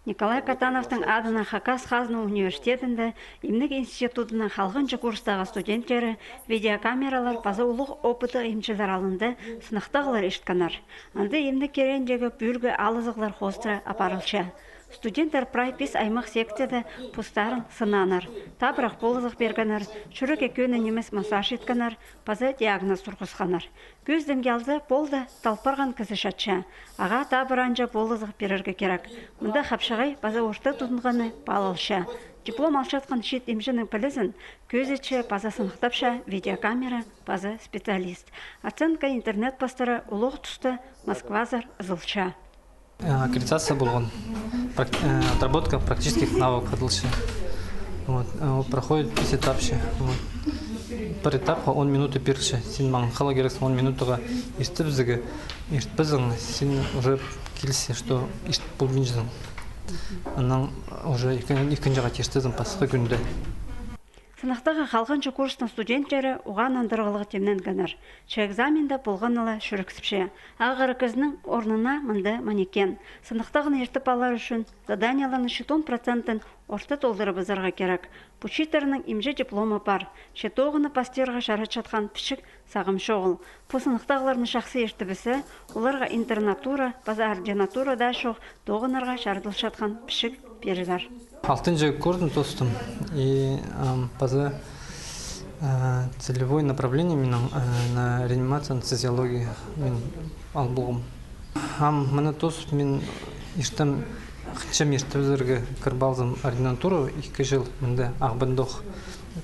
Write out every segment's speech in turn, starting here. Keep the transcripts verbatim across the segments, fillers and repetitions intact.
Николай Катановтың адынаң Хакас хазна университедінде имнег институдының халғанҷы курстағы студенттері видеокамералар паза улуғ опыты имҷілер алнында сынахтағлар ирткеннер. Анда имнег кирегіндегі пӱӱлгі алызығлар хоостыра апарылча. Студенттер прай пис аймах секцияда постарын сынааннар, табырах полызығ пиргеннер, чӱрекке кӧні нимес массаж иткеннер паза диагноз турғысханнар. Кӧзідімге алза, полда талпарған кізі чатча. Ағаа табыранҷа полызығ пирерге кирек. Мында хапчағай паза орта тудынғаны паалалча. Диплом алчатхан чиит имҷінің пілізін кӧзітче паза сынахтапча видеокамера паза специалист. Оценка интернет пастыра улуғ туста Москвазар ызылча. Э, аккредитация полған. Прак-, э, отработка практических навыков адалча. Вот, э, ол проходит пис этапча. Вот. Пір этапха он минута пирілче. Син маңнан хал кирексің он минутаға иртібізерге, иртпезең, син уже килісче, что ирт полбинчазың. Анаң уже ікін-, ікінҷі хати иртезің пасха кӱнде. Сынахтағы халғанҷы курстың студенттері уғаа нандырығлығ тимненгеннер. Че экзаменде полғаны ла чӱрексіпче. Ағырығ кізінің орнына мында манекен. Сынахтағны иртіп алар ӱчӱн заданиелернің читон процентін орта толдырыбызарға кирек. Пу чииттернің имҷі дипломы пар. Че тоғынып пастирға чаратчатхан пічік сағам чоғыл. Пу сынахтағларны чахсы иртібіссе, оларға интернатура паза ординатура даа чох тоғынарға чарыдылчатхан пічік пирерлер. Алтынҷы курстың тоостым. И, ам, паза, э, целевой направление минің, э, на реанимация, анестезиология мин ал полғам. Ам мына тоос мин иртем, хынчам иртібізерге кіріп алзам ординатура, ікі чыл мында Ағбандох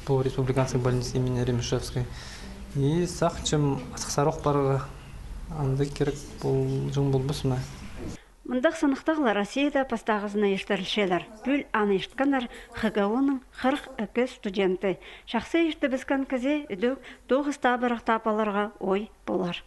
пу республиканский больница имени Ремешевской. И сағынчам асхыссарох парарға, анда кирек полҷаң полбас ма. Мындағ сынахтағлар Россияда пастағызына иртірілчелер. Пӱӱл аны ирткеннер Х Г У-ның хырых ікі студенті. Чахсы иртібіскен кізее ідӧк тоғыс табырах таап аларға ой полар.